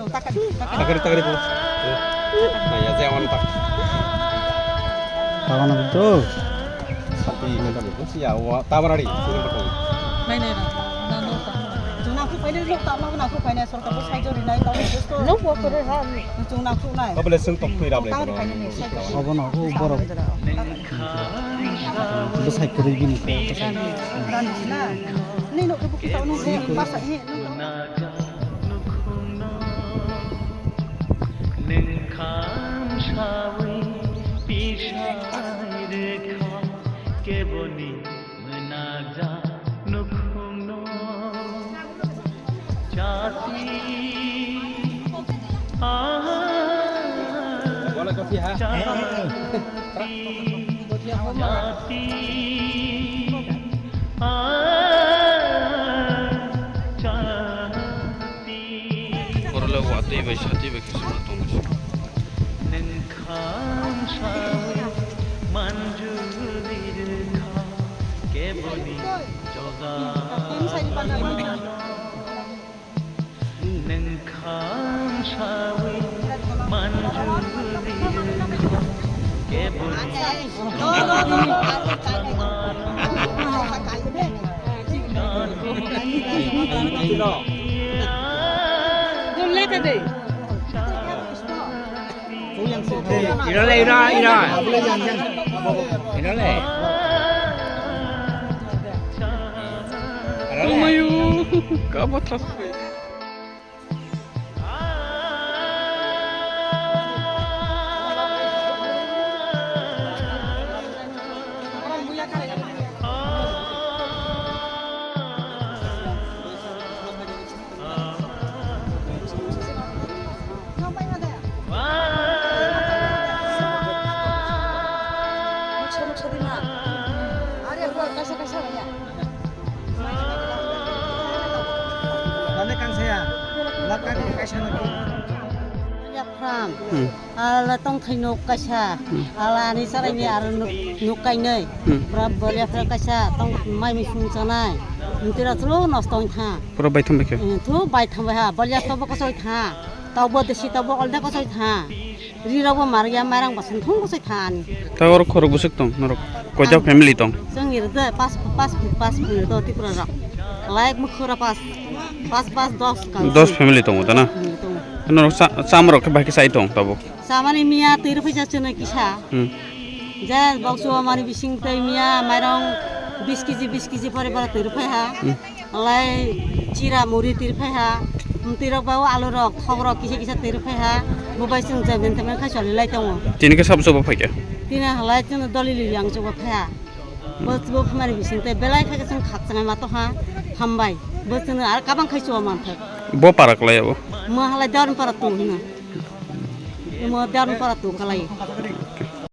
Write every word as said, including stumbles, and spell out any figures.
Takari, takari po. Nah, ya, saya wanita. Kawan itu. Tapi kata itu sih ya, wa-, tabarari, sini bertemu. Nai, nai, nai. Nang, nang, nang. Chwng nangkuk painai, lok tamo nangkuk painai, sorkar bo saijo rinai, tamo joto. Nang bo kore ha. Chwng nangkuk nai. Kau boleh sengtok kui rap lagi. Tang ri painai ni, saijo. Obo no, o borok. Bo sai kwrwi bini. Rani na. Ni no kebo kita no, masa he. Nwng khamsawi pisai rwkha keboni mwnakjak nukhungno. Chati, ah, chati, chati, ah, chati. Oro le watwi bai satwi bai khe swnam tongo. Nwng khamsawi manjuli rwkha keboni joga. Nwng khamsawi manjuli rwkha keboni. Ira le, ira, ira. Ira le. Ira le. Umayu, kabo thas. Bale kangsaya, lakari kaisa naki. Yapram. Hmm. Ala tongthai nok kaisa. Hmm. Ala ani sarai ni aro nok, nok kainai. Hmm. Bra bole yapra kaisa tong mai mi sung chanai. Mtira chlo nosto wng tha. Pura baitham bai khe. Eh, thu baitham bai ha. Bole to bo kosoi tha. Taubo desi taubo olda kosoi tha. Rirokbo marya mairang bo songthong kosoi tha ani. Ta oro khorok bwswk tong norok? Koita family tong? Chwng ni rwde pas, pas, pas family to Tripura rok. Layak mukhura pas, pas, pas, dos kang. Dos family tongo ta na? Family tongo. Norok cha-, chamorok khe bai khe chai tong tabuk? Chamani miya twi rwphaisa chwngno kisa. Hmm. Je boksuwa mani bising tei miya mairong bis kg, bis kg pore pore twi rwphai ha. Hmm. Alai chira muri tirphai ha, mwtwi rok ba o alu rok, thok rok kisa kisa tirphai ha, bo bai chwng je ben temen khai choli lai tongo. Tini khe sabo chobo phai khe? Tini halai chwng doli li yang chobo phai ha. Bo bo phamari bising tei belai kha khe chwng khak changai ma tong ha, hambai. Bo chwng ar kabang khai chuwa man thak. Bo para kwlai abo? Mo halai Darun para tong hino. Mo Darun para tong kalai.